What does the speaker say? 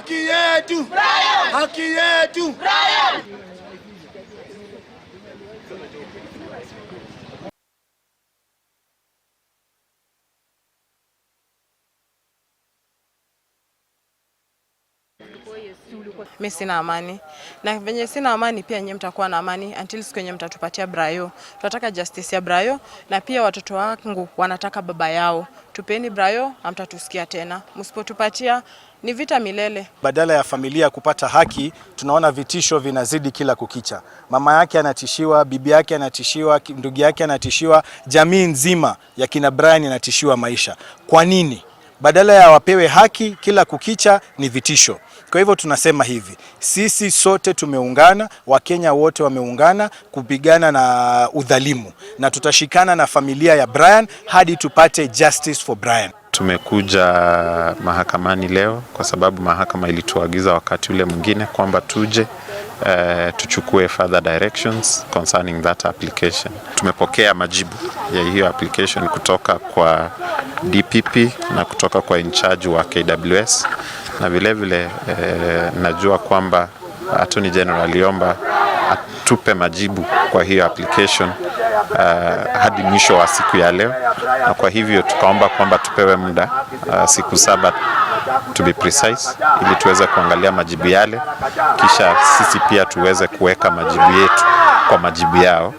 Haki yetu. Haki yetu. Mi sina amani, na venye sina amani pia nyinyi mtakuwa na amani until siku yenye mtatupatia Brayo. Tunataka justice ya Brayo, na pia watoto wangu wanataka baba yao. Tupeni Brayo, hamtatusikia tena. Msipotupatia ni vita milele. Badala ya familia kupata haki, tunaona vitisho vinazidi kila kukicha. Mama yake anatishiwa, bibi yake anatishiwa, ndugu yake anatishiwa, jamii nzima ya kina Brian inatishiwa maisha. Kwa nini? Badala ya wapewe haki, kila kukicha ni vitisho. Kwa hivyo tunasema hivi, sisi sote tumeungana, Wakenya wote wameungana kupigana na udhalimu, na tutashikana na familia ya Brian hadi tupate justice for Brian. Tumekuja mahakamani leo kwa sababu mahakama ilituagiza wakati ule mwingine kwamba tuje tuchukue further directions concerning that application. Tumepokea majibu ya hiyo application kutoka kwa DPP na kutoka kwa in charge wa KWS na vilevile najua kwamba Attorney General aliomba atupe majibu kwa hiyo application hadi mwisho wa siku ya leo, na kwa hivyo tukaomba kwamba tupewe muda siku 7 to be precise, ili tuweze kuangalia majibu yale, kisha sisi pia tuweze kuweka majibu yetu kwa majibu yao.